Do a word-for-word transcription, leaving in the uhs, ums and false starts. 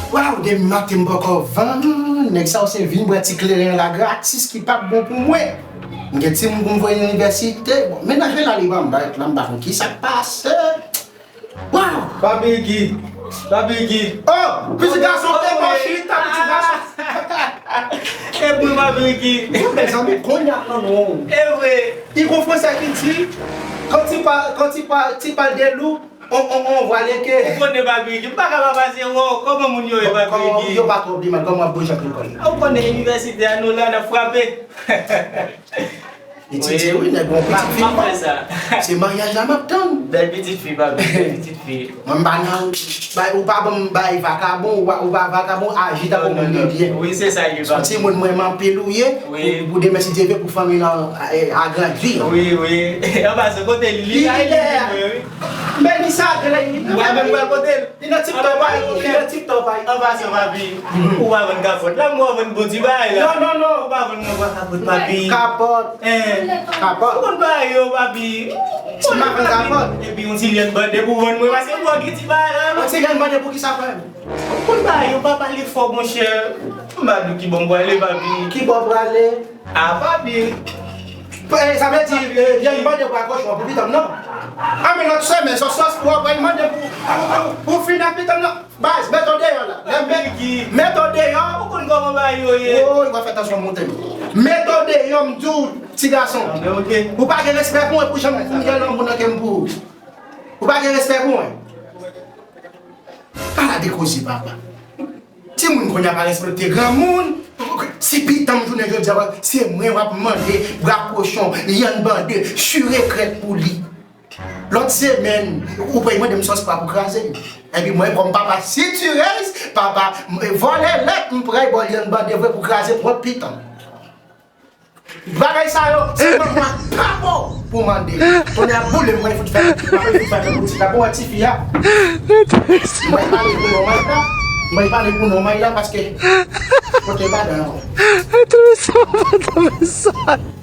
Waw, demen maten m poko vann. Nèg sa yo se vin bwè ti kleren la gratis ki p ap bon pou mwen. M gen timoun pou m voye nan inivèsite. Bon, mennaj mwen la li ban m bay la, m pa konn ki sa k pase. Waw! Papi Ricky! Papi Ricky! Oh! Pitit gason te bon chita, pitit gason! E pou Papi Ricky! Mezanmi, kounye a nan non. E vre! I gon fransè ki di, quand tu parles, quand tu parles, tu parles de loup, on, on, on voit les queues. Ou konnen Papi Ricky, m pa ka pa pase wè w, kòman moun yo ye Papi Ricky? Yo pa twò pi mal, kòman w ap bouje ak lekòl? Ou konnen inivèsite a nou la, n ap frape. Li ti di wi, nèg gon pitit fi. Se maryaj la m ap tann. Bèl pitit fi, papi, bèl pitit fi. Mwen m pa nan, bay, ou pa ban m bay vakabon, ou pa, ou pa vakabon, aji tankou moun li byen. Wi, se sa l ye, papi. Se yon timoun mwen renmen anpil ou ye, pou, pou demen si Dye vle pou fanmi lan, eh, agrandi. Wi, wi. Anba se kote li, li la, li vin mwen, wi. Men li sa, li. Mwen menm mwen kote l. Li nan tip top a, li nan tip top a. An pasan, papi, ou pa vann kapòt. La, mwen vann bon ti bagay la. Non, non, non. Ou pa vann mwen kapòt, papi. Kapòt. Hein. Kapòt. Ou konn bagay yo, papi. Ti makan kapòt. Epi yon ti lyenn bande pou vann mwen, paske mwen gen ti bagay la. Yon ti lyenn bande pou ki sa, frè m? Ou konn bagay yo, pa pale fò, monchè. M pa di w ki bò m prale, papi. Ki bò w prale? A, papi. Eh, sa vle di, eh, lyenn bande pou kochon pou pitanm nan. A, men lòt semèn, sòs, sòs pou w pral mande pou, pou, pou, pou fin ak pitanm nan. Baz, met w deyò la. Lè m met, met w deyò. Ou konn kòman bagay yo ye. Woy, w ap fè tansyon monte m. Met w deyò, m di w, ti gason. A, men oke. Ou pa gen respè pou mwen pou jan m gen lanmou nan kè m pou ou. Ou pa gen respè pou mwen. Ala de koze, papa. Timoun kounye a pa respekte granmoun. Si pitanm jounen jodi a, se mwen w ap mande bra kochon, lyann bande, chire krèt pou li. Lòt semèn, ou pral mande m sòs pa pou kraze m. Epi mwen, kòm papa sitirèz, papa vòlè lèt, m pral ba w lyann bande vre pou kraze pwòp pitanm. Bagay sa yo, se manman pa bon pou mande. Tonnè ap boule m, mwen fout fè, mwen fout fè boutik la pou wè tifi a. Mwen pale pou non may la, mwen pale pou non may la paske kote pa dan ankò. Tout sa, tout sa.